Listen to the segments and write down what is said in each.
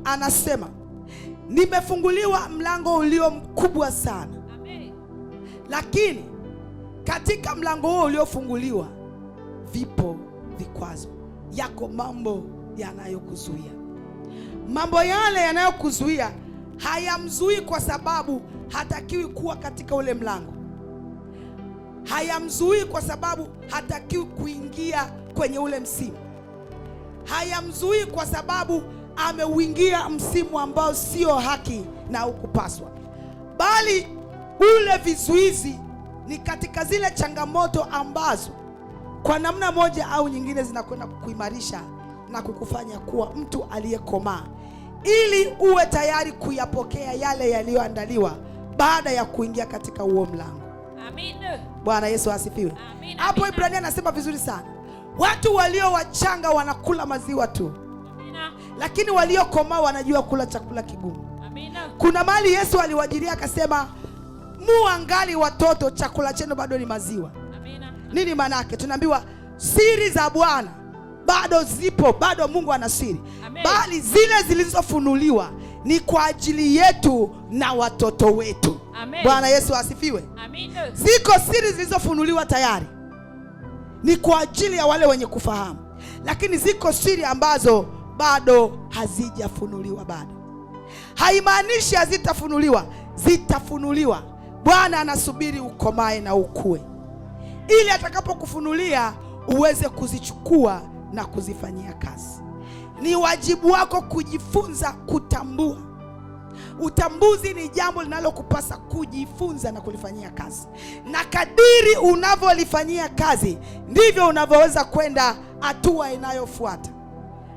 Anasema nimefunguliwa mlango ulio mkubwa sana. Amen. Lakini katika mlango huo uliofunguliwa vipo vikwazo, yako mambo yanayokuzuia. Mambo yale yanayokuzuia hayamzuii kwa sababu hatakiwi kuwa katika ule mlango, hayamzuii kwa sababu hatakiwi kuingia kwenye ule msimu, hayamzuii kwa sababu ameuingia msimu ambao sio haki na hukupaswa, bali ule vizuizi ni katika zile changamoto ambazo kwa namna moja au nyingine zinakwenda kukuimarisha na kukufanya kuwa mtu aliyekomaa, ili uwe tayari kuyapokea yale yaliyoandaliwa baada ya kuingia katika huo mlango. Amina. Bwana Yesu asifiwe. Amina. Hapo Amina. Ibrania anasema vizuri sana, watu walio wachanga wanakula maziwa tu, Amina. lakini waliokomaa wanajua kula chakula kigumu. Amina. Kuna mali Yesu aliwajilia akasema, muangali watoto, chakula chenu bado ni maziwa. Amina. Nini maana yake? Tunaambiwa siri za Bwana bado zipo, bado Mungu ana siri, Amen. bali zile zilizofunuliwa ni kwa ajili yetu na watoto wetu. Amen. Bwana Yesu asifiwe. Amina. Ziko siri zilizofunuliwa tayari, ni kwa ajili ya wale wenye kufahamu, lakini ziko siri ambazo bado hazijafunuliwa bado. Haimaanishi hazitafunuliwa, zitafunuliwa. Bwana anasubiri ukomae na ukue, ili atakapokufunulia uweze kuzichukua na kuzifanyia kazi. Ni wajibu wako kujifunza kutambua. Utambuzi ni jambo linalokupasa kujifunza na kulifanyia kazi, na kadiri unavyolifanyia kazi ndivyo unavyoweza kwenda hatua inayofuata.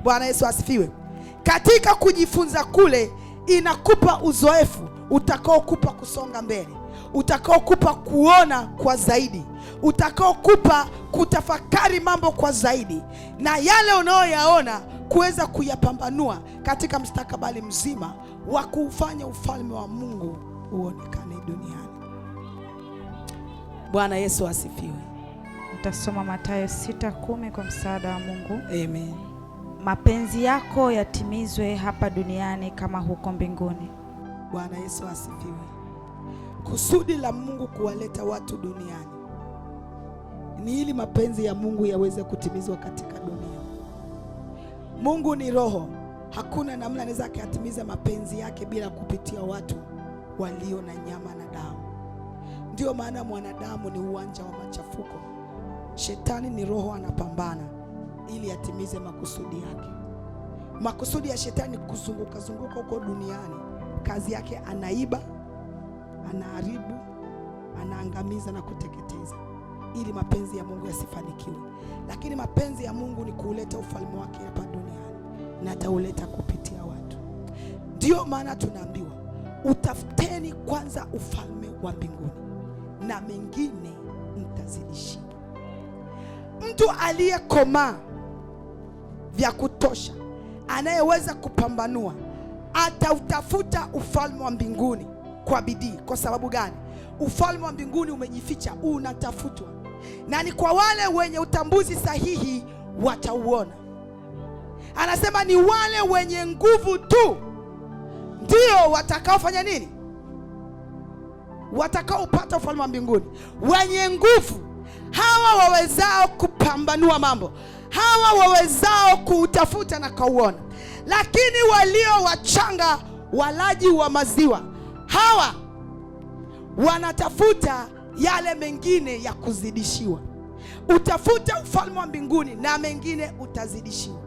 Bwana Yesu asifiwe. Katika kujifunza kule inakupa uzoefu utakaokupa kusonga mbele, utakaokupa kuona kwa zaidi, utakaokupa kutafakari mambo kwa zaidi, na yale unayoyaona kuweza kuyapambanua katika mustakabali mzima wa kuufanya ufalme wa Mungu uonekane duniani. Bwana Yesu asifiwe. Nitasoma Mathayo 6:10 kwa msaada wa Mungu. Amen. Mapenzi yako yatimizwe hapa duniani kama huko mbinguni. Bwana Yesu asifiwe. Kusudi la Mungu kuwaleta watu duniani ni ili mapenzi ya Mungu yaweze kutimizwa katika dunia. Mungu ni roho, hakuna namna anaweza akayatimiza mapenzi yake bila kupitia watu walio na nyama na damu. Ndio maana mwanadamu ni uwanja wa machafuko. Shetani ni roho, anapambana ili atimize makusudi yake. Makusudi ya shetani kuzunguka zunguka huko duniani. Kazi yake anaiba, anaharibu, anaangamiza na kuteketeza, ili mapenzi ya Mungu yasifanikiwe. Lakini mapenzi ya Mungu ni kuuleta ufalme wake hapa duniani, na atauleta kupitia watu. Ndio maana tunaambiwa utafuteni kwanza ufalme wa mbinguni na mengine mtazidishiwa. Mtu aliyekomaa vya kutosha, anayeweza kupambanua, atautafuta ufalme wa mbinguni kwa bidii. Kwa sababu gani? Ufalme wa mbinguni umejificha, unatafutwa, na ni kwa wale wenye utambuzi sahihi watauona. Anasema ni wale wenye nguvu tu ndio watakaofanya nini? Watakaopata ufalme wa mbinguni. Wenye nguvu, hawa wawezao kupambanua mambo, hawa wawezao kuutafuta na kauona. Lakini walio wachanga, walaji wa maziwa, hawa wanatafuta yale mengine ya kuzidishiwa. Utafuta ufalme wa mbinguni na mengine utazidishiwa.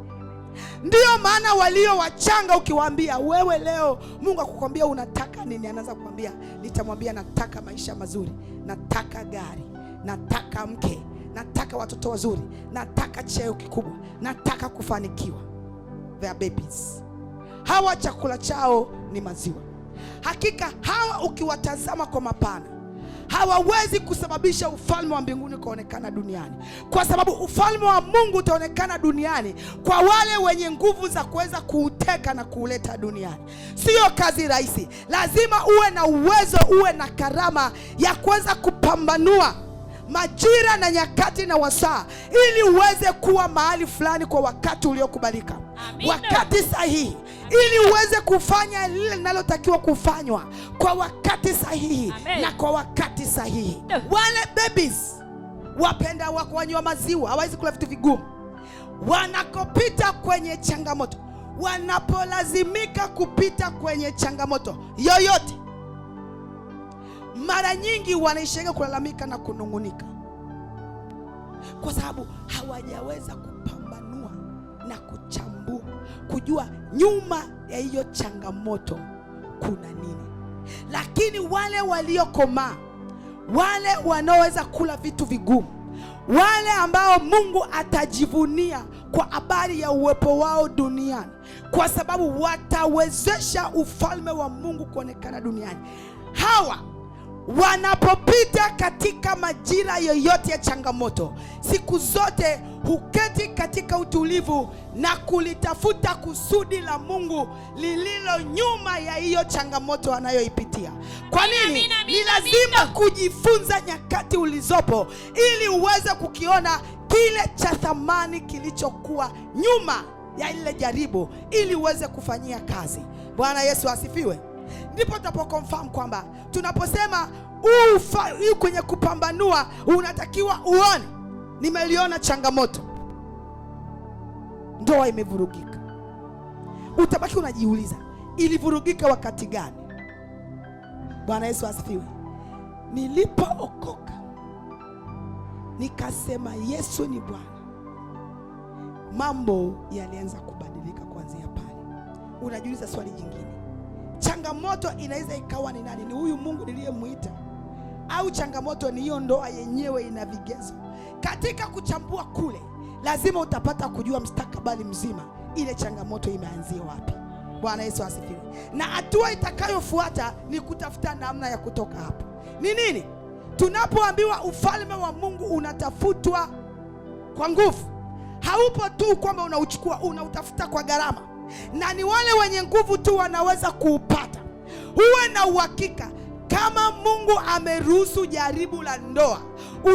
Ndiyo maana walio wachanga ukiwaambia wewe leo Mungu akukwambia unataka nini, anaanza kukwambia, nitamwambia nataka maisha mazuri, nataka gari, nataka mke, nataka watoto wazuri, nataka cheo kikubwa, nataka kufanikiwa. They are babies. Hawa chakula chao ni maziwa. Hakika hawa ukiwatazama kwa mapana hawawezi kusababisha ufalme wa mbinguni kuonekana duniani, kwa sababu ufalme wa Mungu utaonekana duniani kwa wale wenye nguvu za kuweza kuuteka na kuuleta duniani. Sio kazi rahisi. Lazima uwe na uwezo, uwe na karama ya kuweza kupambanua majira na nyakati na wasaa, ili uweze kuwa mahali fulani kwa wakati uliokubalika. Amina. Wakati sahihi. ili uweze kufanya lile linalotakiwa kufanywa kwa wakati sahihi. Amen. Na kwa wakati sahihi. Wale babies wapenda wa kunywa maziwa, hawawezi kula vitu vigumu, wanakopita kwenye changamoto, wanapolazimika kupita kwenye changamoto yoyote, mara nyingi wanaishiga kulalamika na kunungunika, kwa sababu hawajaweza kupambanua na kuchambua, kujua nyuma ya hiyo changamoto kuna nini. Lakini wale waliokomaa, wale wanaoweza kula vitu vigumu, wale ambao Mungu atajivunia kwa habari ya uwepo wao duniani, kwa sababu watawezesha ufalme wa Mungu kuonekana duniani, hawa wanapopita katika majira yoyote ya changamoto, siku zote huketi katika utulivu na kulitafuta kusudi la Mungu lililo nyuma ya hiyo changamoto anayoipitia. Kwa nini? Amina, amina, Ni lazima amina. kujifunza nyakati ulizopo ili uweze kukiona kile cha thamani kilichokuwa nyuma ya ile jaribu ili uweze kufanyia kazi. Bwana Yesu asifiwe. Ndipo tunapoconfirm kwamba tunaposema huu kwenye kupambanua, unatakiwa uone, nimeliona changamoto, ndoa imevurugika. Utabaki unajiuliza ilivurugika wakati gani? Bwana Yesu asifiwe. Nilipookoka nikasema Yesu ni Bwana, mambo yalianza kubadilika kuanzia pale. Unajiuliza swali jingine, changamoto inaweza ikawa ni nani? Ni huyu Mungu niliyemuita, au changamoto ni hiyo ndoa yenyewe ina vigezo? Katika kuchambua kule, lazima utapata kujua mstakabali mzima, ile changamoto imeanzia wapi. Bwana Yesu asifiwe. Na hatua itakayofuata ni kutafuta namna ya kutoka hapo. Ni nini? Tunapoambiwa ufalme wa Mungu unatafutwa kwa nguvu, haupo tu kwamba unauchukua, unautafuta kwa gharama, na ni wale wenye nguvu tu wanaweza kuupata. Uwe na uhakika kama Mungu ameruhusu jaribu la ndoa,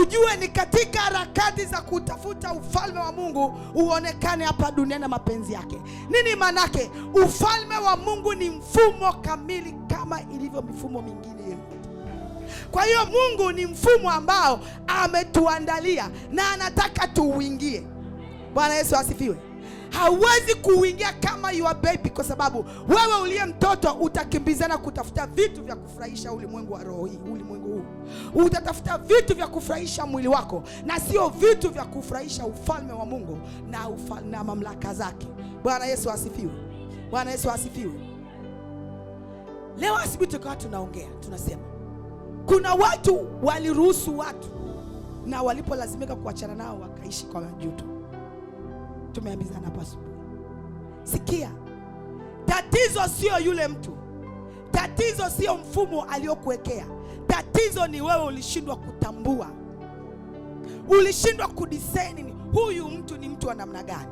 ujue ni katika harakati za kutafuta ufalme wa Mungu uonekane hapa duniani na mapenzi yake. Nini maanake? Ufalme wa Mungu ni mfumo kamili kama ilivyo mifumo mingine yote. Kwa hiyo Mungu ni mfumo ambao ametuandalia na anataka tuuingie. Bwana Yesu asifiwe. Hauwezi kuingia kama you are baby, kwa sababu wewe uliye mtoto utakimbizana kutafuta vitu vya kufurahisha ulimwengu wa roho hii, ulimwengu huu. Utatafuta vitu vya kufurahisha mwili wako na sio vitu vya kufurahisha ufalme wa Mungu na mamlaka zake. Bwana Yesu asifiwe. Bwana Yesu asifiwe. Leo asubuhi tukawa tunaongea, tunasema kuna watu waliruhusu watu na walipolazimika kuachana nao wakaishi kwa majuto. Tumeambizana hapa asubuhi. Sikia, tatizo sio yule mtu, tatizo sio mfumo aliokuwekea, tatizo ni wewe ulishindwa kutambua, ulishindwa kudiscern huyu mtu ni mtu wa namna gani,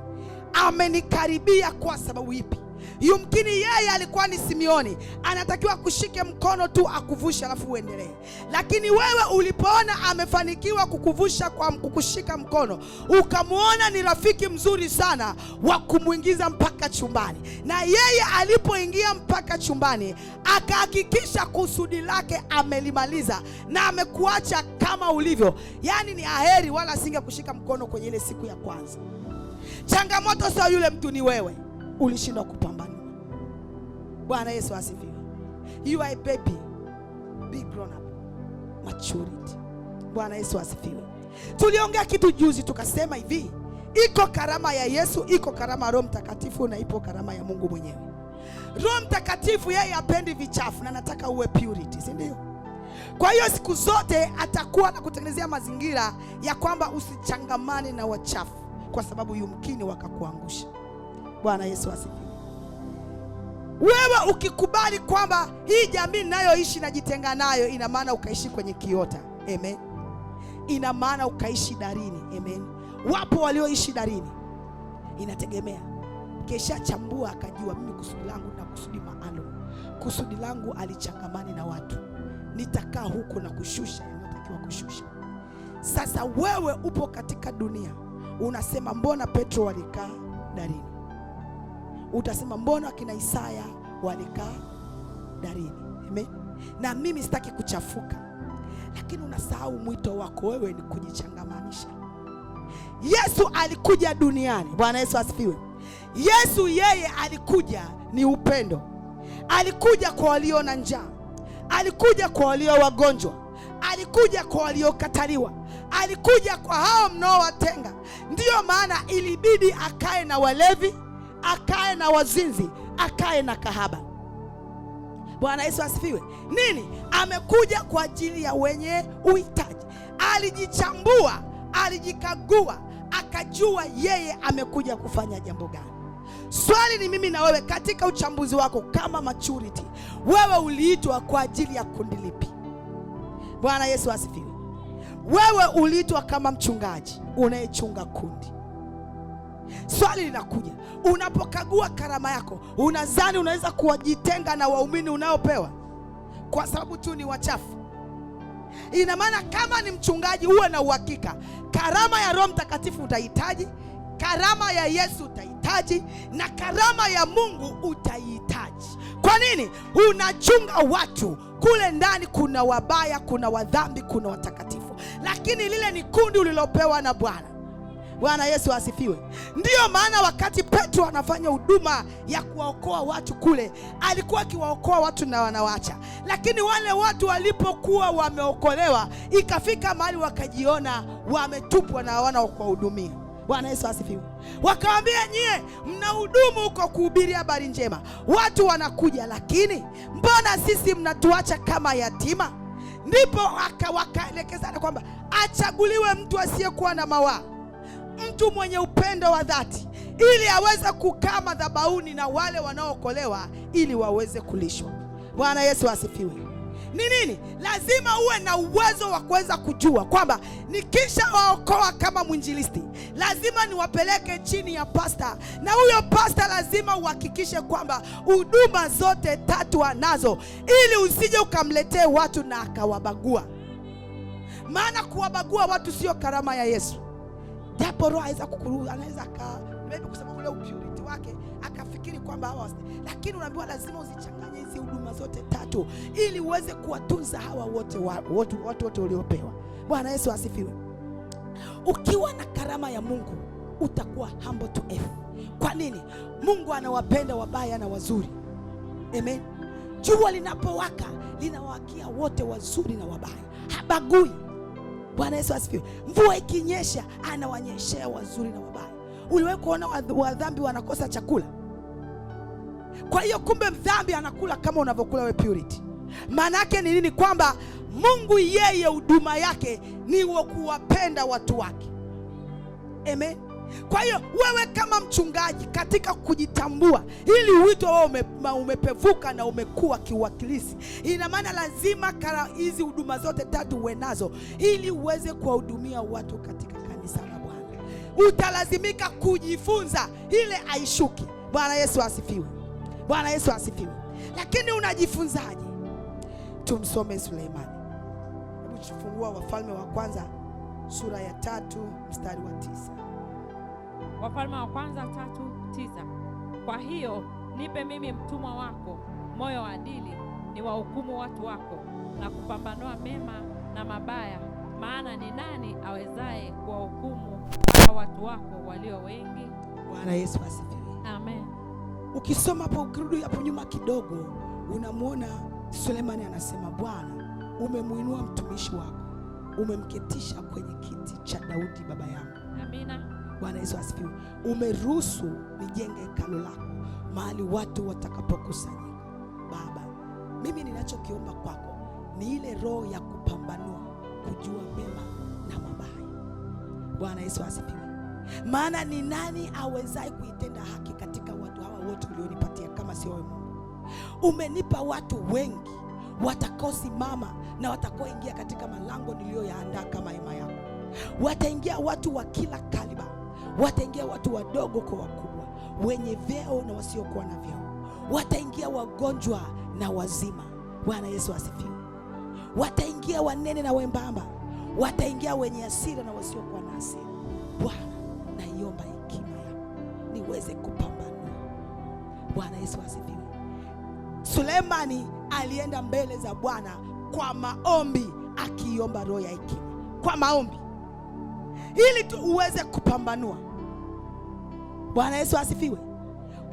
amenikaribia kwa sababu ipi. Yumkini yeye alikuwa ni Simioni, anatakiwa kushike mkono tu akuvushe alafu uendelee. Lakini wewe ulipoona amefanikiwa kukuvusha kwa kukushika mkono, ukamuona ni rafiki mzuri sana wa kumuingiza mpaka chumbani. Na yeye alipoingia mpaka chumbani, akahakikisha kusudi lake amelimaliza na amekuacha kama ulivyo. Yaani ni aheri wala asingekushika mkono kwenye ile siku ya kwanza. Changamoto sio yule mtu, ni wewe ulishindwa kupambana. Bwana Yesu asifiwe. You are a baby, be grown up, maturity. Bwana Yesu asifiwe. Tuliongea kitu juzi tukasema hivi, iko karama ya Yesu, iko karama ya Roho Mtakatifu na ipo karama ya Mungu mwenyewe. Roho Mtakatifu yeye hapendi vichafu na anataka uwe purity, si ndio? Kwa hiyo siku zote atakuwa na kutengenezea mazingira ya kwamba usichangamane na wachafu, kwa sababu yumkini wakakuangusha. Bwana Yesu asifiwe. Wewe ukikubali kwamba hii jamii ninayoishi najitenga nayo, ina maana ukaishi kwenye kiota. Amen. Ina maana ukaishi darini. Amen. Wapo walioishi darini. Inategemea. Kesha chambua akajua mimi kusudi langu na kusudi maalum. Kusudi langu alichangamani na watu. Nitakaa huko na kushusha yanayotakiwa kushusha. Sasa wewe upo katika dunia, unasema mbona Petro walikaa darini? Utasema mbona kina Isaya walikaa darini? Amen. Na mimi sitaki kuchafuka. Lakini unasahau mwito wako wewe ni kujichangamanisha. Yesu alikuja duniani. Bwana Yesu asifiwe. Yesu yeye alikuja ni upendo. Alikuja kwa walio na njaa. Alikuja kwa walio wagonjwa. Alikuja kwa waliokataliwa. Alikuja kwa hao mnaowatenga. Ndiyo maana ilibidi akae na walevi, akae na wazinzi, akae na kahaba. Bwana Yesu asifiwe. Nini? Amekuja kwa ajili ya wenye uhitaji. Alijichambua, alijikagua, akajua yeye amekuja kufanya jambo gani. Swali ni mimi na wewe, katika uchambuzi wako kama maturity, wewe uliitwa kwa ajili ya kundi lipi? Bwana Yesu asifiwe. Wewe uliitwa kama mchungaji unayechunga kundi. Swali linakuja, unapokagua karama yako, unadhani unaweza kuwajitenga na waumini unaopewa kwa sababu tu ni wachafu? Ina maana kama ni mchungaji uwe na uhakika karama ya Roho Mtakatifu utahitaji, karama ya Yesu utahitaji, na karama ya Mungu utahitaji. Kwa nini? Unachunga watu kule ndani, kuna wabaya, kuna wadhambi, kuna watakatifu, lakini lile ni kundi ulilopewa na Bwana. Bwana Yesu asifiwe. Ndiyo maana wakati Petro anafanya huduma ya kuwaokoa watu kule, alikuwa akiwaokoa watu na wanawacha. Lakini wale watu walipokuwa wameokolewa, ikafika mahali wakajiona wametupwa na hawana wa kuwahudumia. Bwana Yesu asifiwe. Wakawaambia, nyie mnahudumu huko kuhubiri habari njema, watu wanakuja, lakini mbona sisi mnatuacha kama yatima? Ndipo wakaelekezana kwamba achaguliwe mtu asiyekuwa na mawaa, mtu mwenye upendo wa dhati, ili aweze kukaa madhabahuni na wale wanaookolewa ili waweze kulishwa. Bwana Yesu asifiwe. Ni nini? Lazima uwe na uwezo wa kuweza kujua kwamba nikisha waokoa kama mwinjilisti, lazima niwapeleke chini ya pasta, na huyo pasta lazima uhakikishe kwamba huduma zote tatu anazo, ili usije ukamletee watu na akawabagua. Maana kuwabagua watu sio karama ya Yesu. Japo roho anaweza kukuruhusu, anaweza maybe kusema ule purity wake akafikiri kwamba hawa, lakini unaambiwa lazima uzichanganye hizi huduma zote tatu ili uweze kuwatunza hawa wote watu wote uliopewa. Bwana Yesu asifiwe. Ukiwa na karama ya Mungu utakuwa humble to earth. Kwa nini? Mungu anawapenda wabaya na wazuri. Amen. Jua linapowaka linawakia wote, wazuri na wabaya, habagui. Bwana Yesu asifiwe. Mvua ikinyesha anawanyeshea wazuri na wabaya. Uliwahi kuona wadhambi wanakosa chakula? Kwa hiyo kumbe mdhambi anakula kama unavyokula wewe purity. Maana yake ni nini? Kwamba Mungu yeye huduma yake ni kuwapenda watu wake. Amen. Kwa hiyo wewe kama mchungaji katika kujitambua, ili wito wewe umepevuka na umekuwa kiwakilishi, ina maana lazima hizi huduma zote tatu uwe nazo ili uweze kuwahudumia watu katika kanisa la Bwana. Utalazimika kujifunza ile aishuki. Bwana Yesu asifiwe. Bwana Yesu asifiwe. Lakini unajifunzaje? Tumsome Suleimani. Hebu tufungua Wafalme wa Kwanza sura ya 3 mstari wa 9. Wafalme wa Kwanza 3:9. Kwa hiyo nipe mimi mtumwa wako moyo wa adili, ni wahukumu watu wako na kupambanua mema na mabaya, maana ni nani awezaye kuwahukumu hawa watu wako walio wengi? Bwana Yesu asifiwe. Amen. Ukisoma hapo, ukirudi hapo nyuma kidogo, unamuona Sulemani anasema, Bwana umemuinua mtumishi wako, umemketisha kwenye kiti cha Daudi baba yangu. Amina. Bwana Yesu asifiwe. Umeruhusu nijenge hekalu lako mahali watu watakapokusanyika. Baba, mimi ninachokiomba kwako ni ile roho ya kupambanua, kujua mema na mabaya. Bwana Yesu asifiwe. Maana ni nani awezaye kuitenda haki katika watu hawa wote ulionipatia kama sio wewe Mungu? Umenipa watu wengi watakaosimama na watakaoingia katika malango niliyoyaandaa kama hema yako. Wataingia watu wa kila kaliba, wataingia watu wadogo kwa wakubwa, wenye vyeo na wasiokuwa na vyeo, wataingia wagonjwa na wazima. Bwana Yesu asifiwe. Wataingia wanene na wembamba, wataingia wenye hasira na wasiokuwa na hasira. Bwana, naiomba hekima yako niweze kupambanua. Bwana Yesu asifiwe. Sulemani alienda mbele za Bwana kwa maombi, akiomba roho ya hekima kwa maombi, ili tu uweze kupambanua. Bwana Yesu asifiwe.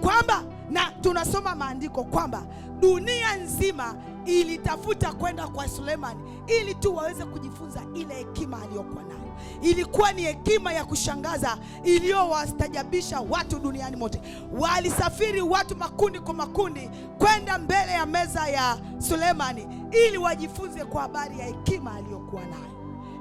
Kwamba na tunasoma maandiko kwamba dunia nzima ilitafuta kwenda kwa Sulemani ili tu waweze kujifunza ile hekima aliyokuwa nayo. Ilikuwa ni hekima ya kushangaza iliyowastajabisha watu duniani mote. Walisafiri watu makundi kwa makundi kwenda mbele ya meza ya Sulemani ili wajifunze kwa habari ya hekima aliyokuwa nayo.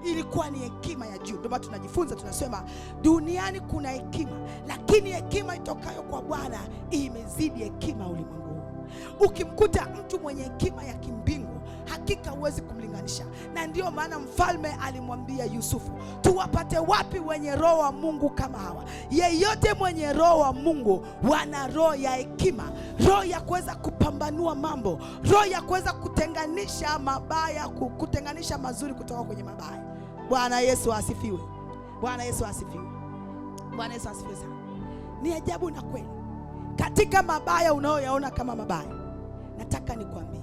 Ilikuwa ni hekima ya juu. Ndio maana tunajifunza, tunasema duniani kuna hekima, lakini hekima itokayo kwa Bwana imezidi hekima ulimwengu huu. Ukimkuta mtu mwenye hekima ya kimbingu, hakika huwezi kumlinganisha. Na ndiyo maana mfalme alimwambia Yusufu, tuwapate wapi wenye roho wa Mungu kama hawa? Yeyote mwenye roho wa Mungu wana roho ya hekima, roho ya kuweza kupambanua mambo, roho ya kuweza kutenganisha mabaya, kutenganisha mazuri kutoka kwenye mabaya. Bwana Yesu asifiwe. Bwana Yesu asifiwe. Bwana Yesu asifiwe sana. Ni ajabu na kweli, katika mabaya unayoyaona kama mabaya, nataka nikwambie,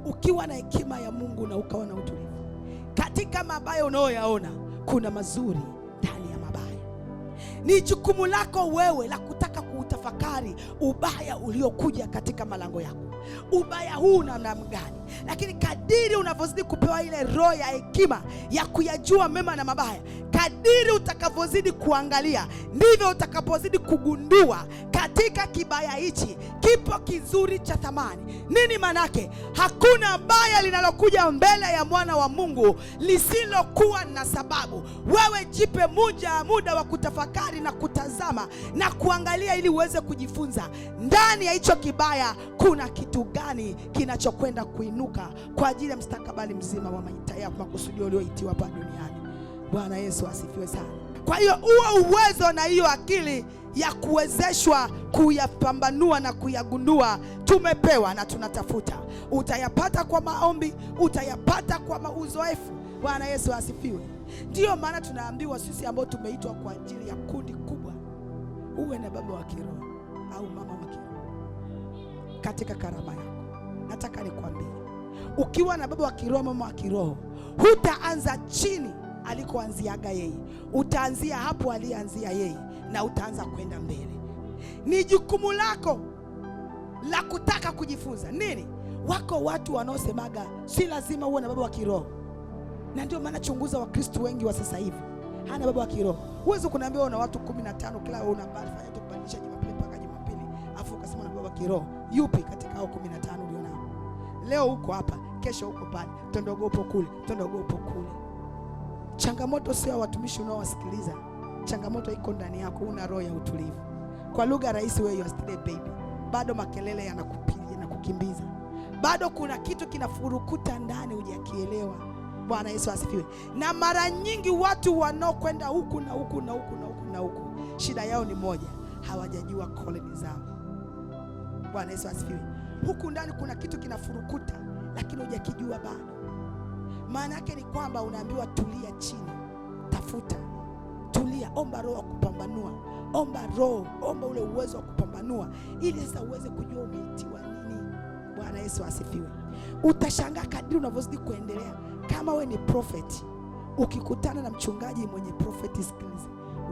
ukiwa na hekima ya Mungu na ukawa na utulivu, katika mabaya unayoyaona kuna mazuri ndani ya mabaya. Ni jukumu lako wewe la kutaka kuutafakari ubaya uliokuja katika malango yako. Ubaya huu una namna gani? Lakini kadiri unavyozidi kupewa ile roho ya hekima ya kuyajua mema na mabaya, kadiri utakavyozidi kuangalia, ndivyo utakapozidi kugundua katika kibaya hichi kipo kizuri cha thamani. Nini manake? Hakuna baya linalokuja mbele ya mwana wa Mungu lisilokuwa na sababu. Wewe jipe muda wa kutafakari na kutazama na kuangalia ili uweze kujifunza ndani ya hicho kibaya kuna kitu gani kinachokwenda kuinuka kwa ajili ya mstakabali mzima wa maisha yako, makusudio ulioitiwa hapa duniani. Bwana Yesu asifiwe sana. Kwa hiyo huo uwezo na hiyo akili ya kuwezeshwa kuyapambanua na kuyagundua tumepewa na tunatafuta. Utayapata kwa maombi, utayapata kwa uzoefu. Bwana Yesu asifiwe. Ndiyo maana tunaambiwa sisi ambao tumeitwa kwa ajili ya kundi kubwa, uwe na baba wa kiroho au mama wa kiroho katika karama yako. Nataka nikwambie, ukiwa na baba wa kiroho, mama wa kiroho, hutaanza chini alikoanziaga yeye, utaanzia hapo alianzia yeye na utaanza kwenda mbele. Ni jukumu lako la kutaka kujifunza nini. Wako watu wanaosemaga si lazima uwe na baba wa kiroho, na ndio maana chunguza Wakristo wengi wa sasa hivi hana baba wa kiroho. Huwezi kuniambia una watu 15 kila unafanya tu kubadilisha Jumapili mpaka Jumapili afu ukasema una baba wa kiroho. Yupi katika hao 15 ulionao? Leo uko hapa, kesho uko pale, tondogo upo kule, tondogo upo kule. Changamoto sio watumishi unaowasikiliza, changamoto iko ndani yako. Una roho ya utulivu. Kwa lugha rahisi, wewe you are still a baby. Bado makelele yanakupiga na kukimbiza, bado kuna kitu kinafurukuta ndani hujakielewa. Bwana Yesu asifiwe. Na mara nyingi watu wanaokwenda huku na huku na huku na huku na huku, shida yao ni moja, hawajajua koloni zao. Bwana Yesu asifiwe. Huku ndani kuna kitu kinafurukuta, lakini hujakijua bado. Maana yake ni kwamba unaambiwa tulia chini, tafuta, tulia, omba roho kupambanua, omba roho, omba ule uwezo wa kupambanua ili sasa uweze kujua umeitiwa nini. Bwana Yesu asifiwe. Utashangaa kadiri unavyozidi kuendelea. Kama we ni prophet, ukikutana na mchungaji mwenye prophet skills,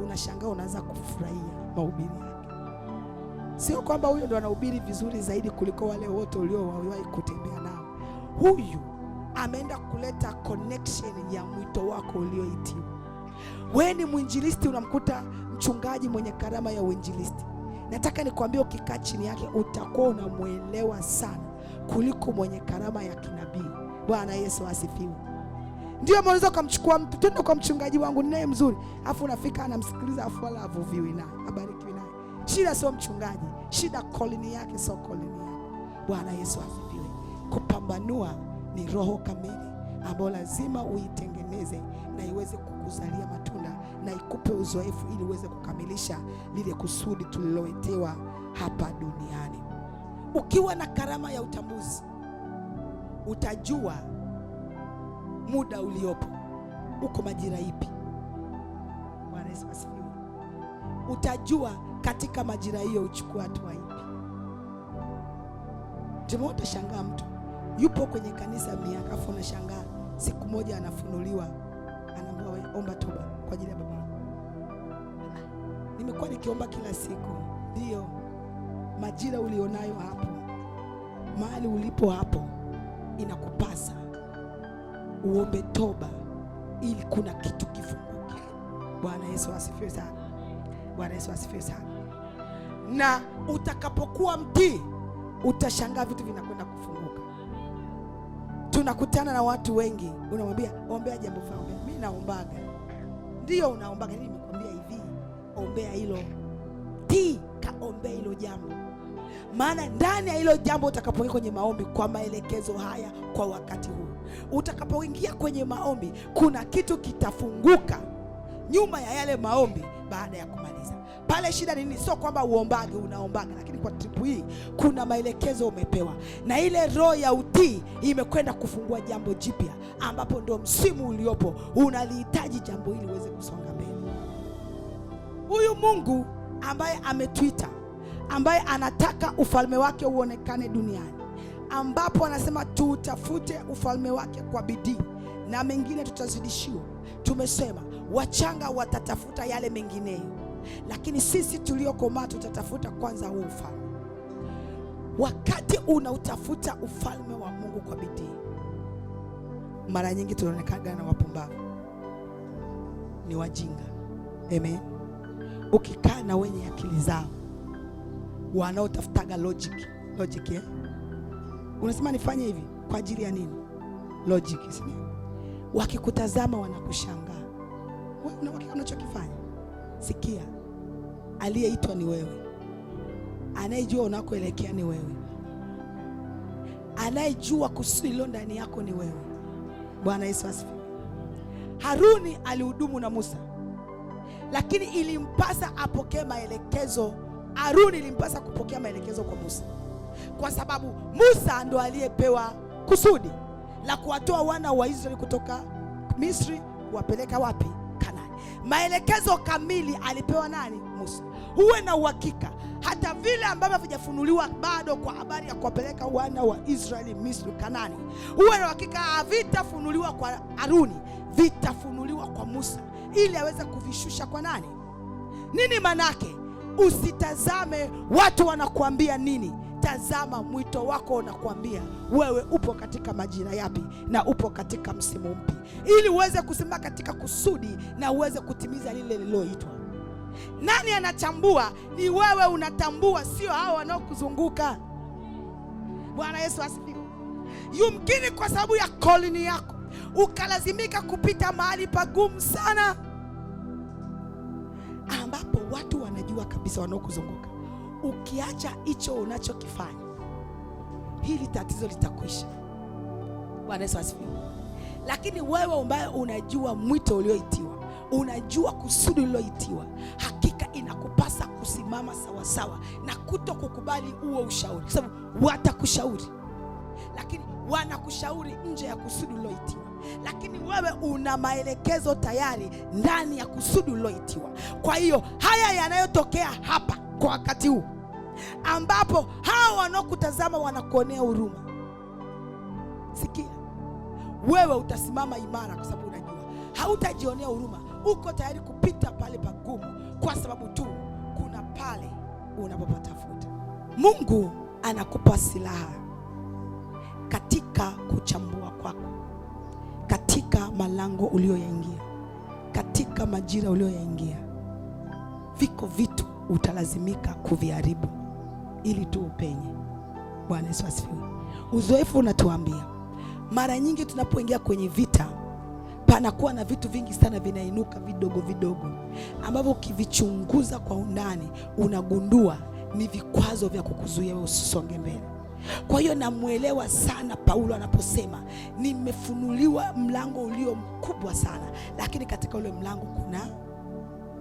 unashangaa unaanza kufurahia mahubiri yake. Sio kwamba huyo ndo anahubiri vizuri zaidi kuliko wale wote uliowahi kutembea nao. Huyu ameenda kuleta connection ya mwito wako ulioitiwa. Wewe ni mwinjilisti, unamkuta mchungaji mwenye karama ya uinjilisti. Nataka nikwambie, ukikaa chini yake utakuwa unamuelewa sana kuliko mwenye karama ya kinabii. Bwana Yesu asifiwe. Ndio unaweza kumchukua mtu, twende kwa mchungaji wangu ninaye mzuri, afu unafika anamsikiliza, afu wala avuviwi naye, abarikiwi naye. Shida sio mchungaji, shida kolini yake sio kolini yako. Bwana Yesu asifiwe. Kupambanua ni roho kamili ambayo lazima uitengeneze na iweze kukuzalia matunda na ikupe uzoefu ili uweze kukamilisha lile kusudi tuliloetewa hapa duniani. Ukiwa na karama ya utambuzi, utajua muda uliopo, uko majira ipi. Bwana Yesu asifiwe. Utajua katika majira hiyo uchukue hatua ipi. Ndio utashangaa mtu yupo kwenye kanisa miaka, afu unashangaa siku moja anafunuliwa, anaambiwa wewe omba toba kwa ajili ya baba. Nimekuwa nikiomba kila siku. Ndio majira ulionayo hapo, mahali ulipo hapo, inakupasa uombe toba ili kuna kitu kifunguke. Bwana Yesu asifiwe sana. Bwana Yesu asifiwe sana. Na utakapokuwa mtii, utashangaa vitu vinakwenda kufunguka. Tunakutana na watu wengi, unamwambia ombea jambo fulani, mimi naombaga. Ndio unaombaga, nini nimekwambia hivi, ombea hilo. Tii, kaombea hilo jambo. Maana ndani ya hilo jambo utakapoingia kwenye maombi kwa maelekezo haya kwa wakati huu, utakapoingia kwenye maombi kuna kitu kitafunguka nyuma ya yale maombi baada ya kumaliza. Pale shida ni nini? Sio kwamba uombage, unaombaga, lakini kwa trip hii kuna maelekezo umepewa, na ile roho ya utii imekwenda kufungua jambo jipya, ambapo ndio msimu uliopo unalihitaji jambo hili uweze kusonga mbele. Huyu Mungu ambaye ametuita, ambaye anataka ufalme wake uonekane duniani, ambapo anasema tutafute ufalme wake kwa bidii na mengine tutazidishiwa. Tumesema wachanga watatafuta yale mengineyo, lakini sisi tuliokomaa tutatafuta kwanza huo ufalme. Wakati unautafuta ufalme wa Mungu kwa bidii, mara nyingi tunaonekana na wapumbavu, ni wajinga. Amen. Ukikaa na wenye akili zao wanaotafutaga logic, logic? Unasema nifanye hivi kwa ajili ya nini? Logic, si ndio? Wakikutazama wanakushangaa. Wewe una uhakika unachokifanya? Sikia, aliyeitwa ni wewe, anayejua unakoelekea ni wewe, anayejua kusudi lilo ndani yako ni wewe. Bwana Yesu asifiwe. Haruni alihudumu na Musa, lakini ilimpasa apokee maelekezo. Haruni ilimpasa kupokea maelekezo kwa Musa, kwa sababu Musa ndo aliyepewa kusudi la kuwatoa wana wa Israeli kutoka Misri kuwapeleka wapi? Kanaani. Maelekezo kamili alipewa nani? Musa. Uwe na uhakika hata vile ambavyo havijafunuliwa bado kwa habari ya kuwapeleka wana wa Israeli Misri Kanaani, uwe na uhakika havitafunuliwa kwa Haruni, vitafunuliwa kwa Musa ili aweze kuvishusha kwa nani? Nini manake? Usitazame watu wanakuambia nini, tazama mwito wako unakuambia wewe upo katika majira yapi na upo katika msimu mpi, ili uweze kusimama katika kusudi na uweze kutimiza lile lililoitwa. Nani anachambua? Ni wewe unatambua, sio hao wanaokuzunguka. Bwana Yesu asifiwe. Yumkini kwa sababu ya koloni yako ukalazimika kupita mahali pagumu sana, ambapo watu wanajua kabisa wanaokuzunguka, ukiacha hicho unachokifanya hili tatizo litakwisha. Bwana Yesu asifiwe. Lakini wewe ambaye unajua mwito ulioitiwa, unajua kusudi uliloitiwa, hakika inakupasa kusimama sawasawa na kutokukubali huo ushauri, kwa sababu watakushauri, lakini wanakushauri nje ya kusudi uliloitiwa. Lakini wewe una maelekezo tayari ndani ya kusudi uliloitiwa. Kwa hiyo haya yanayotokea hapa kwa wakati huu, ambapo hao wanaokutazama wanakuonea huruma, sikia, wewe utasimama imara, kwa sababu unajua hautajionea huruma. Uko tayari kupita pale pagumu, kwa sababu tu kuna pale unapopatafuta. Mungu anakupa silaha katika kuchambua kwako, katika malango ulioyaingia, katika majira ulioyaingia. Viko vitu utalazimika kuviharibu ili tu upenye. Bwana Yesu asifiwe. Uzoefu unatuambia mara nyingi tunapoingia kwenye vita, panakuwa na vitu vingi sana vinainuka vidogo vidogo, ambavyo ukivichunguza kwa undani unagundua ni vikwazo vya kukuzuia wewe usisonge mbele. Kwa hiyo namuelewa sana Paulo anaposema nimefunuliwa mlango ulio mkubwa sana, lakini katika ule mlango kuna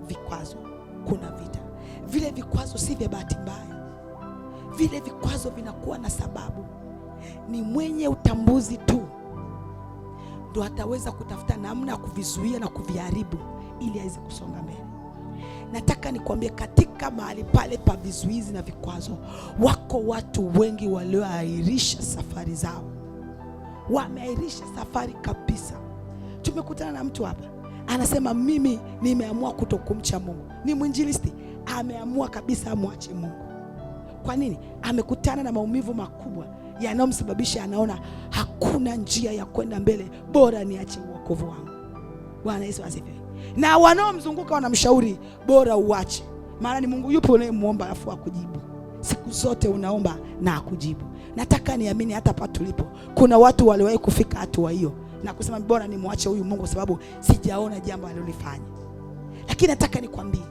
vikwazo, kuna vita. Vile vikwazo si vya bahati mbaya, vile vikwazo vinakuwa na sababu. Ni mwenye utambuzi tu ndo ataweza kutafuta namna ya kuvizuia na kuviharibu ili aweze kusonga mbele. Nataka nikwambie, katika mahali pale pa vizuizi na vikwazo, wako watu wengi walioahirisha safari zao, wameahirisha safari kabisa. Tumekutana na mtu hapa anasema, mimi nimeamua kutokumcha Mungu. Ni mwinjilisti, ameamua kabisa amwache Mungu. Kwa nini? Amekutana na maumivu makubwa yanayomsababisha anaona hakuna njia ya kwenda mbele, bora niache uokovu wangu. Bwana Yesu asifiwe. Na wanaomzunguka wanamshauri bora uache, maana ni Mungu yupo unayemuomba alafu akujibu. Siku zote unaomba na akujibu. Nataka niamini hata hapa tulipo kuna watu waliwahi kufika hatua hiyo na kusema bora nimwache huyu Mungu kwa sababu sijaona jambo alilofanya. Lakini nataka nikwambie,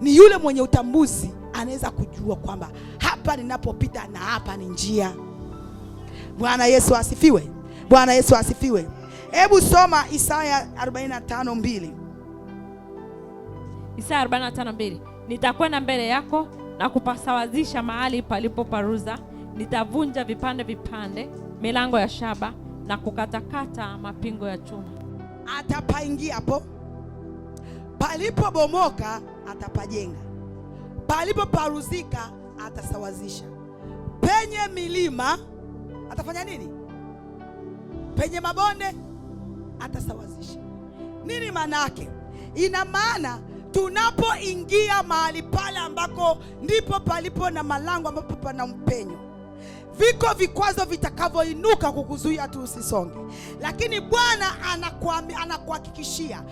ni yule mwenye utambuzi anaweza kujua kwamba hapa ninapopita na hapa ni njia. Bwana Yesu asifiwe. Bwana Yesu asifiwe. Hebu soma Isaya 45:2. Isaya 45:2. Nitakwenda mbele yako na kupasawazisha mahali palipo paruza, nitavunja vipande vipande milango ya shaba na kukatakata mapingo ya chuma. Atapaingia hapo palipobomoka, atapajenga; palipoparuzika atasawazisha. Penye milima atafanya nini? Penye mabonde atasawazisha. Nini maana yake? Ina maana tunapoingia mahali pale ambako ndipo palipo na malango, ambapo pana mpenyo, viko vikwazo vitakavyoinuka kukuzuia tu usisonge, lakini Bwana anakuhakikishia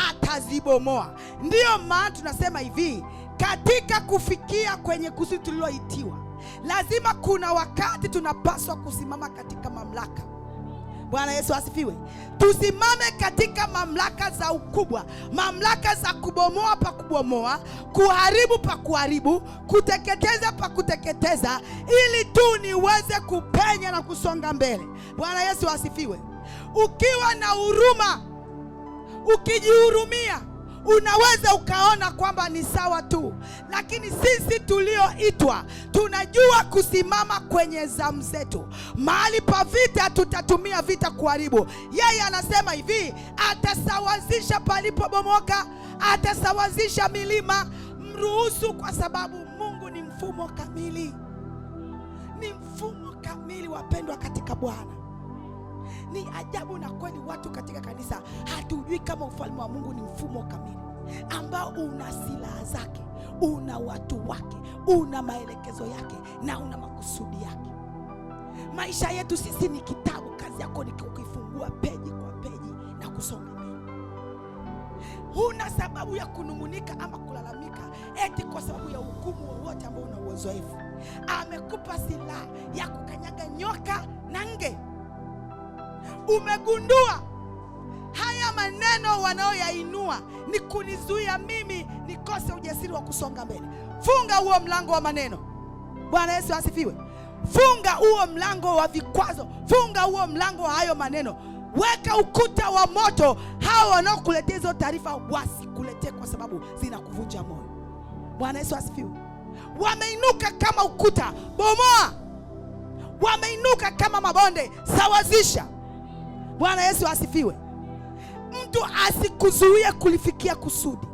atazibomoa. Ndiyo maana tunasema hivi, katika kufikia kwenye kusudi tuliloitiwa, lazima kuna wakati tunapaswa kusimama katika mamlaka. Bwana Yesu asifiwe. Tusimame katika mamlaka za ukubwa, mamlaka za kubomoa pa kubomoa, kuharibu pa kuharibu, kuteketeza pa kuteketeza, ili tu niweze kupenya na kusonga mbele. Bwana Yesu asifiwe. Ukiwa na huruma, ukijihurumia, unaweza ukaona kwamba ni sawa tu, lakini sisi tulioitwa tunajua kusimama kwenye zamu zetu. Mahali pa vita tutatumia vita kuharibu. Yeye anasema hivi, atasawazisha palipobomoka, atasawazisha milima. Mruhusu, kwa sababu Mungu ni mfumo kamili, ni mfumo kamili, wapendwa katika Bwana. Ni ajabu na kweli, watu katika kanisa hatujui kama ufalme wa Mungu ni mfumo kamili ambao una silaha zake, una watu wake, una maelekezo yake na una makusudi yake. Maisha yetu sisi ni kitabu, kazi yako ni kukifungua peji kwa peji na kusonga mbele. Huna sababu ya kunung'unika ama kulalamika eti kwa sababu ya hukumu wowote ambao una uzoefu. Amekupa silaha ya kukanyaga nyoka na nge. Umegundua haya maneno wanaoyainua ni kunizuia mimi nikose ujasiri wa kusonga mbele. Funga huo mlango wa maneno. Bwana Yesu asifiwe. Funga huo mlango wa vikwazo, funga huo mlango wa hayo maneno, weka ukuta wa moto. Hao wanaokuletea hizo taarifa wasikuletee, kwa sababu zinakuvunja moyo. Bwana Yesu asifiwe. Wameinuka kama ukuta, bomoa. Wameinuka kama mabonde, sawazisha. Bwana Yesu asifiwe. Mtu asikuzuie kulifikia kusudi.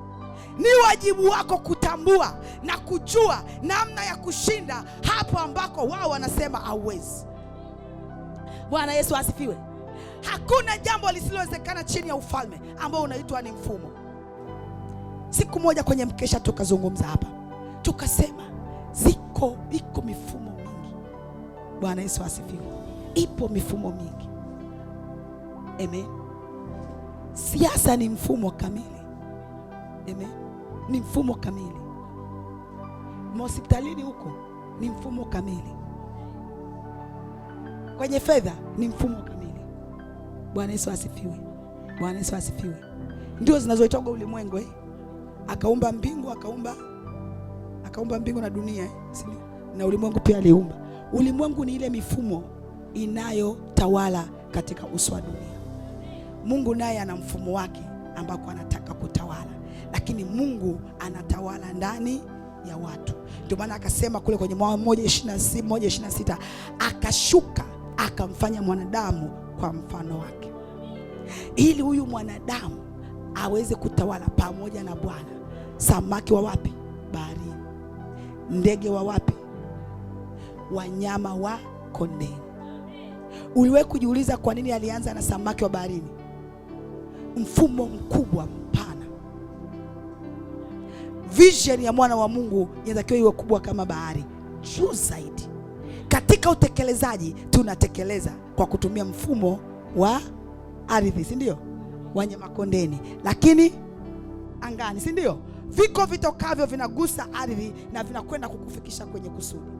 Ni wajibu wako kutambua na kujua namna ya kushinda hapo ambako wao wanasema hauwezi. Bwana Yesu asifiwe. Hakuna jambo lisilowezekana chini ya ufalme ambao unaitwa ni mfumo. Siku moja kwenye mkesha tukazungumza hapa, tukasema iko mifumo mingi. Bwana Yesu asifiwe. Ipo mifumo mingi. Amen. Siasa ni mfumo kamili. Amen. Ni mfumo kamili. Hospitalini huko ni mfumo kamili. Kwenye fedha ni mfumo kamili. Bwana Yesu asifiwe. Bwana Yesu asifiwe. Ndio zinazoitwa ulimwengu eh? Akaumba mbingu, akaumba mbingu na dunia eh? Na ulimwengu pia aliumba. Ulimwengu ni ile mifumo inayotawala katika uso wa dunia. Mungu naye ana mfumo wake ambako anataka kutawala, lakini Mungu anatawala ndani ya watu. Ndio maana akasema kule kwenye 1:26, akashuka akamfanya mwanadamu kwa mfano wake, ili huyu mwanadamu aweze kutawala pamoja na Bwana. Samaki wa wapi? Baharini. Ndege wa wapi? Wanyama wa kondeni. Uliwahi kujiuliza kwa nini alianza na samaki wa baharini? Mfumo mkubwa mpana. Vision ya mwana wa Mungu inatakiwa iwe kubwa kama bahari, juu zaidi. Katika utekelezaji tunatekeleza kwa kutumia mfumo wa ardhi, si ndio? Wanyama kondeni, lakini angani, si ndio? Viko vitokavyo vinagusa ardhi na vinakwenda kukufikisha kwenye kusudi.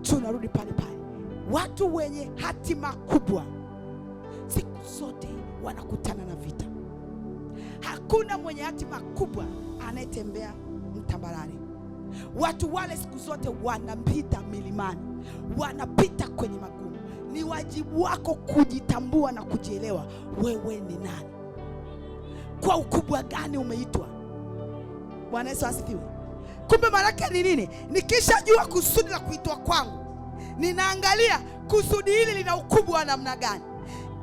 Tunarudi pale pale, watu wenye hatima kubwa siku zote wanakutana na vita. Hakuna mwenye hatima kubwa anayetembea mtambarare. Watu wale siku zote wanapita milimani, wanapita kwenye magumu. Ni wajibu wako kujitambua na kujielewa, wewe ni nani, kwa ukubwa gani umeitwa. Bwana Yesu asifiwe. Kumbe maana yake ni nini? Nikishajua kusudi la kuitwa kwangu, ninaangalia kusudi hili lina ukubwa wa namna gani.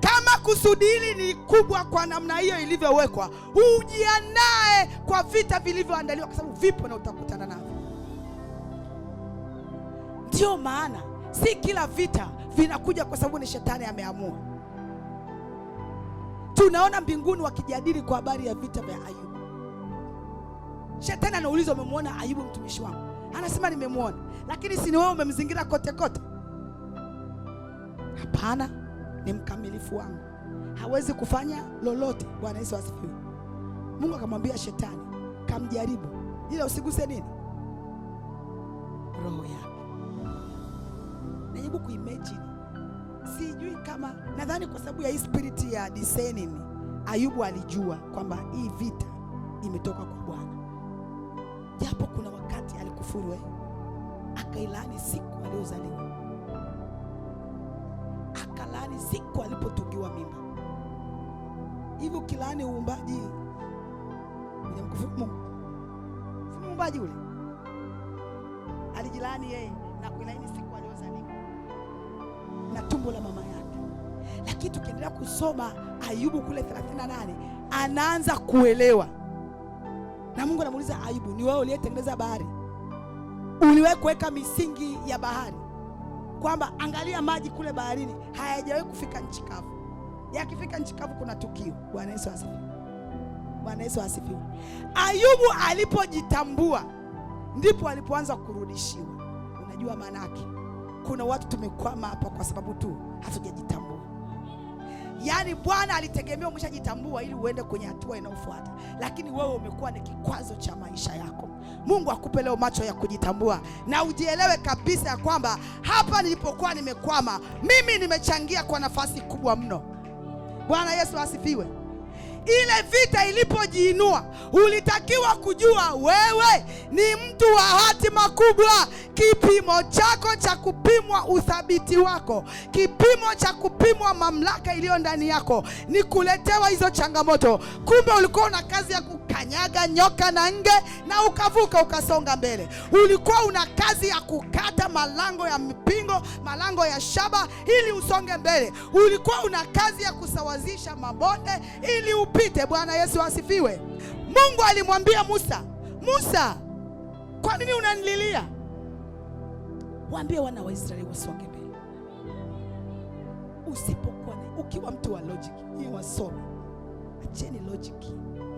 Kama kusudi hili ni kubwa kwa namna hiyo ilivyowekwa, ujiandae kwa vita vilivyoandaliwa, kwa sababu vipo na utakutana navyo. Ndio maana si kila vita vinakuja kwa sababu ni shetani ameamua. Tunaona mbinguni wakijadili kwa habari ya vita vya Ayubu. Shetani anauliza, umemwona Ayubu mtumishi wangu? Anasema nimemwona. Lakini si ni wewe umemzingira kote kote? Hapana, ni mkamilifu wangu, hawezi kufanya lolote. Bwana Yesu asifiwe. Mungu akamwambia shetani, kamjaribu, ila usiguse nini? Roho yake. Najaribu kuimagine, sijui kama, nadhani kwa sababu ya hii spirit ya discerning, Ayubu alijua kwamba hii vita imetoka kwa Bwana, japo kuna wakati alikufuru, akailani siku aliyozaliwa, akalaani siku alipotungiwa mimba. Hivi ukilaani uumbaji unamkufuru Mungu? Si muumbaji ule alijilaani yeye na kuilaani siku aliyozaliwa na tumbo la mama yake. Lakini tukiendelea kusoma Ayubu kule 38 anaanza kuelewa, na Mungu anamuuliza Ayubu, ni wewe uliyetengeneza bahari? Uliwahi kuweka misingi ya bahari? Kwamba angalia maji kule baharini hayajawahi kufika nchi kavu. Yakifika nchi kavu kuna tukio. Bwana Yesu asifiwe. Bwana Yesu asifiwe. Ayubu alipojitambua ndipo alipoanza kurudishiwa. Unajua maana yake? Kuna watu tumekwama hapa kwa sababu tu hatujajitambua. Yaani Bwana alitegemea umeshajitambua ili uende kwenye hatua inayofuata, lakini wewe umekuwa ni kikwazo cha maisha yako. Mungu akupe leo macho ya kujitambua na ujielewe kabisa ya kwamba hapa nilipokuwa nimekwama, mimi nimechangia kwa nafasi kubwa mno. Bwana Yesu asifiwe. Ile vita ilipojiinua, ulitakiwa kujua wewe ni mtu wa hatima kubwa. Kipimo chako cha kupimwa uthabiti wako, kipimo cha kupimwa mamlaka iliyo ndani yako ni kuletewa hizo changamoto. Kumbe ulikuwa una kazi ya kukanyaga nyoka na nge na ukavuka ukasonga mbele. Ulikuwa una kazi ya kukata malango ya mpingo, malango ya shaba ili usonge mbele. Ulikuwa una kazi ya kusawazisha mabonde ili upite. Bwana Yesu asifiwe. Mungu alimwambia Musa, Musa, kwa nini unanililia? Waambie wana wa Israeli wasonge mbele. Usipokuwa na, ukiwa mtu wa logic, ni wasome. Acheni logic.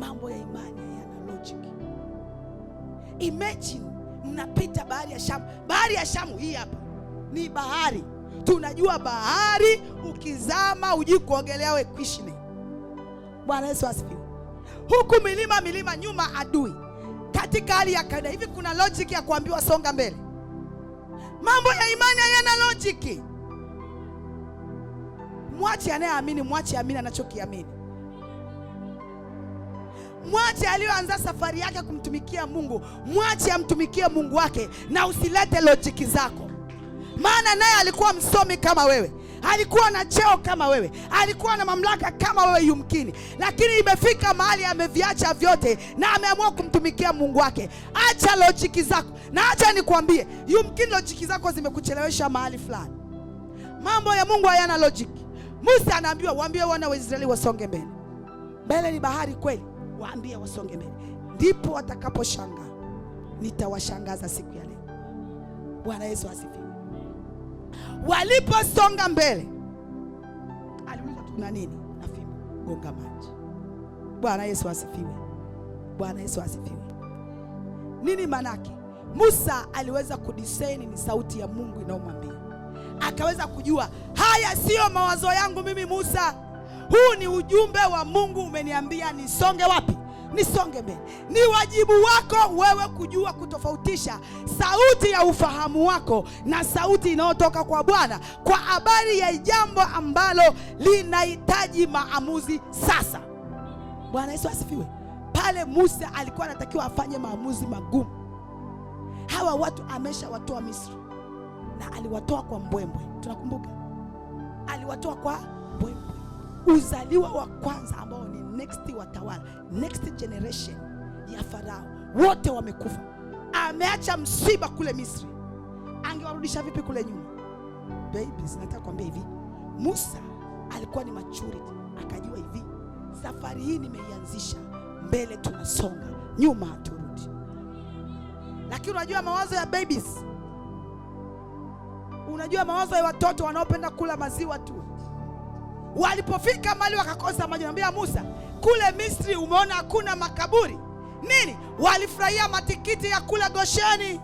Mambo ya imani hayana logic. Imagine mnapita bahari ya Shamu. Bahari ya Shamu hii hapa ni bahari. Tunajua bahari, ukizama hujui kuogelea we kwishine. Bwana Yesu asifiwe. Huku milima milima, nyuma adui. Katika hali ya kawaida hivi kuna logic ya kuambiwa songa mbele? Mambo ya imani hayana logic. Mwache anayeamini, mwache amini anachokiamini. Mwache aliyoanza safari yake kumtumikia Mungu, mwache amtumikie Mungu wake, na usilete logic zako. Maana naye alikuwa msomi kama wewe, alikuwa na cheo kama wewe, alikuwa na mamlaka kama wewe yumkini, lakini imefika mahali ameviacha vyote na ameamua kumtumikia Mungu wake. Acha lojiki zako, na acha nikwambie, yumkini lojiki zako zimekuchelewesha mahali fulani. Mambo ya Mungu hayana lojiki. Musa anaambiwa, waambie wana wa Israeli wasonge mbele. Mbele ni bahari kweli, waambie wasonge mbele. Ndipo watakaposhangaa. Nitawashangaza siku ya leo. Bwana Yesu asifiwe. Waliposonga mbele, aliuliza tuna nini? Na fimbo, gonga maji. Bwana Yesu asifiwe. Bwana Yesu asifiwe. Nini manake? Musa aliweza kudiscern ni sauti ya Mungu inayomwambia. Akaweza kujua haya sio mawazo yangu mimi Musa. Huu ni ujumbe wa Mungu, umeniambia nisonge wapi? Nisonge mbele. Ni wajibu wako wewe kujua kutofautisha sauti ya ufahamu wako na sauti inayotoka kwa Bwana kwa habari ya jambo ambalo linahitaji maamuzi sasa. Bwana Yesu asifiwe. Pale Musa alikuwa anatakiwa afanye maamuzi magumu. Hawa watu ameshawatoa Misri, na aliwatoa kwa mbwembwe. Tunakumbuka aliwatoa kwa mbwembwe. Uzaliwa wa kwanza ambao ni next watawala, next generation ya Farao, wote wamekufa. Ameacha msiba kule Misri, angewarudisha vipi kule nyuma? Babies, nataka kuambia hivi, Musa alikuwa ni maturity, akajua hivi, safari hii nimeianzisha, mbele tunasonga, nyuma haturudi. Lakini unajua mawazo ya babies, unajua mawazo ya watoto wanaopenda kula maziwa tu. Walipofika mahali wakakosa maji, anambia Musa, kule Misri umeona hakuna makaburi nini? Walifurahia matikiti ya kula Gosheni.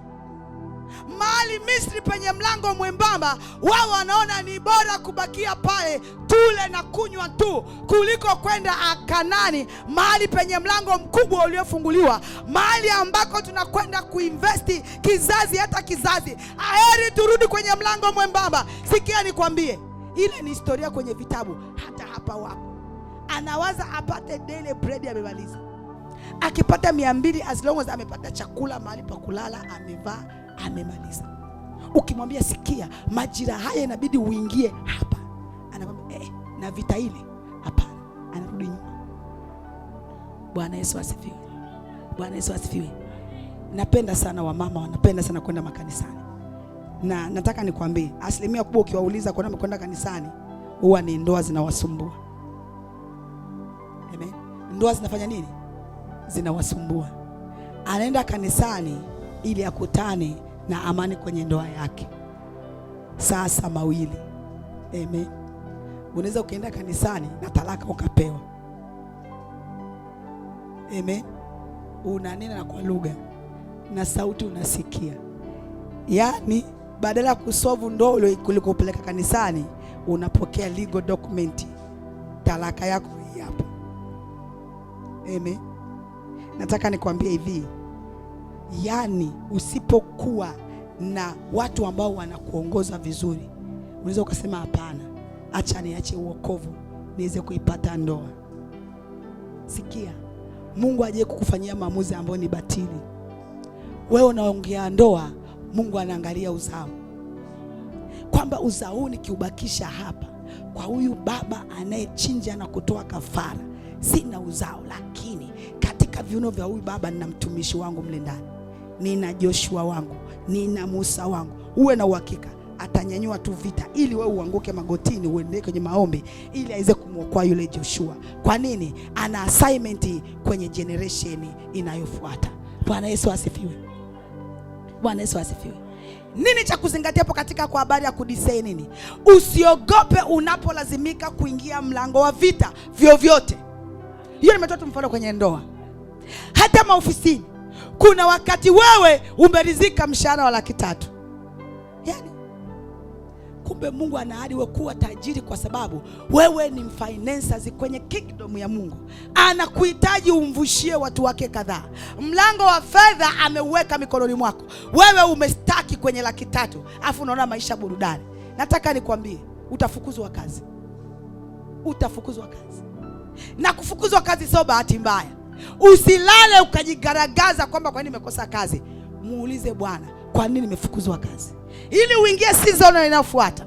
Mahali Misri penye mlango mwembamba, wao wanaona ni bora kubakia pale tule na kunywa tu kuliko kwenda Kanani, mahali penye mlango mkubwa uliofunguliwa, mahali ambako tunakwenda kuinvesti kizazi hata kizazi. Aheri turudi kwenye mlango mwembamba. Sikia nikwambie, ile ni historia kwenye vitabu, hata hapa wapo. Anawaza apate daily bread, amemaliza. Akipata 200, as long as amepata chakula, mahali pa kulala, amevaa, amemaliza. Ukimwambia sikia, majira haya inabidi uingie hapa, anakwambia na vita ile, hapana, anarudi nyuma. Bwana Yesu asifiwe. Bwana Yesu asifiwe. Napenda sana wamama wanapenda sana kwenda makanisani, na nataka nikwambie asilimia kubwa ukiwauliza kwa nini kwenda kanisani, huwa ni ndoa zinawasumbua. Amen. Ndoa zinafanya nini? Zinawasumbua. Anaenda kanisani ili akutane na amani kwenye ndoa yake. Sasa mawili. Amen. Unaweza ukaenda kanisani na talaka ukapewa. Amen. Unanena na kwa lugha na sauti unasikia. Yaani badala ya kusolve ndoa kulikopeleka kanisani, unapokea legal document, talaka yako hii hapa. Amen. Nataka nikwambie hivi, yaani usipokuwa na watu ambao wanakuongoza vizuri, unaweza ukasema hapana, acha niache uokovu niweze kuipata ndoa. Sikia, Mungu aje kukufanyia maamuzi ambayo ni batili. Wewe unaongea ndoa, Mungu anaangalia uzao, kwamba uzao huu nikiubakisha hapa kwa huyu baba anayechinja na kutoa kafara, sina uzao, lakini katika viuno vya huyu baba nina mtumishi wangu mle ndani, nina Joshua wangu, nina Musa wangu. Uwe na uhakika atanyanyua tu vita ili wewe uanguke magotini, uende kwenye maombi ili aweze kumwokoa yule Joshua. Kwa nini? Ana assignment kwenye generation inayofuata. Bwana Yesu asifiwe. Bwana Yesu asifiwe. Nini cha kuzingatia hapo katika kwa habari ya kudiscern nini? Usiogope unapolazimika kuingia mlango wa vita vyovyote. Hiyo nimetoa tu mfano kwenye ndoa. Hata maofisini kuna wakati wewe umeridhika mshahara wa 300,000. Yaani kumbe Mungu anaahidi wewe kuwa tajiri kwa sababu wewe ni mfinancers kwenye kingdom ya Mungu. Anakuhitaji umvushie watu wake kadhaa. Mlango wa fedha ameuweka mikononi mwako. Wewe umestaki kwenye 300,000, afu unaona maisha burudani. Nataka nikwambie, utafukuzwa kazi. Utafukuzwa kazi. Na kufukuzwa kazi sio bahati mbaya. Usilale ukajigaragaza kwamba kwa nini nimekosa kazi. Muulize Bwana, kwa nini nimefukuzwa kazi, ili uingie season inayofuata.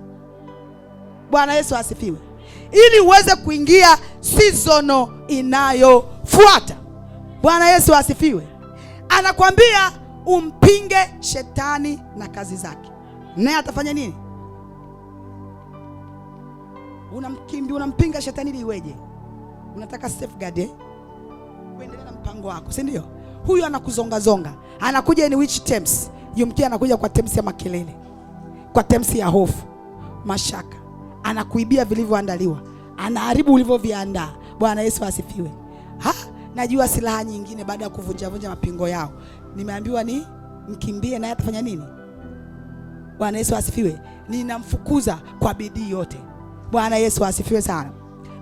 Bwana Yesu asifiwe. Ili uweze kuingia season inayofuata. Bwana Yesu asifiwe. Anakuambia umpinge shetani na kazi zake, naye atafanya nini? Unampinga shetani ili iweje? Unataka safeguard kuendelea na mpango wako, si ndio? Huyu anakuzongazonga, anakuja in which terms? Yumkia anakuja kwa terms ya makelele, kwa terms ya hofu, mashaka, anakuibia vilivyoandaliwa, anaharibu ulivyoviandaa. Bwana Yesu asifiwe. Ha, najua silaha nyingine baada ya kuvunjavunja mapingo yao, nimeambiwa ni mkimbie, naye atafanya nini? Bwana Yesu asifiwe. Ninamfukuza kwa bidii yote. Bwana Yesu asifiwe sana.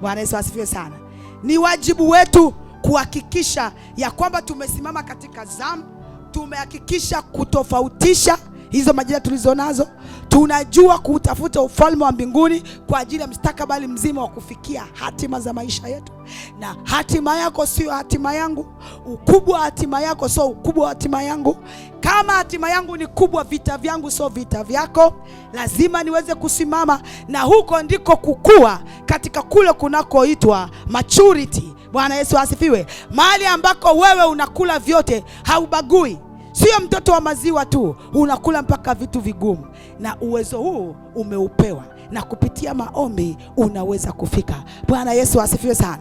Bwana Yesu asifiwe sana. Ni wajibu wetu kuhakikisha ya kwamba tumesimama katika zamu, tumehakikisha kutofautisha hizo majira tulizo nazo, tunajua kuutafuta ufalme wa mbinguni kwa ajili ya mustakabali mzima wa kufikia hatima za maisha yetu. Na hatima yako sio hatima yangu, ukubwa wa hatima yako sio ukubwa wa hatima yangu. Kama hatima yangu ni kubwa, vita vyangu sio vita vyako. Lazima niweze kusimama, na huko ndiko kukua katika kule kunakoitwa maturity. Bwana Yesu asifiwe. Mahali ambako wewe unakula vyote, haubagui. Sio mtoto wa maziwa tu, unakula mpaka vitu vigumu, na uwezo huu umeupewa, na kupitia maombi unaweza kufika. Bwana Yesu asifiwe sana.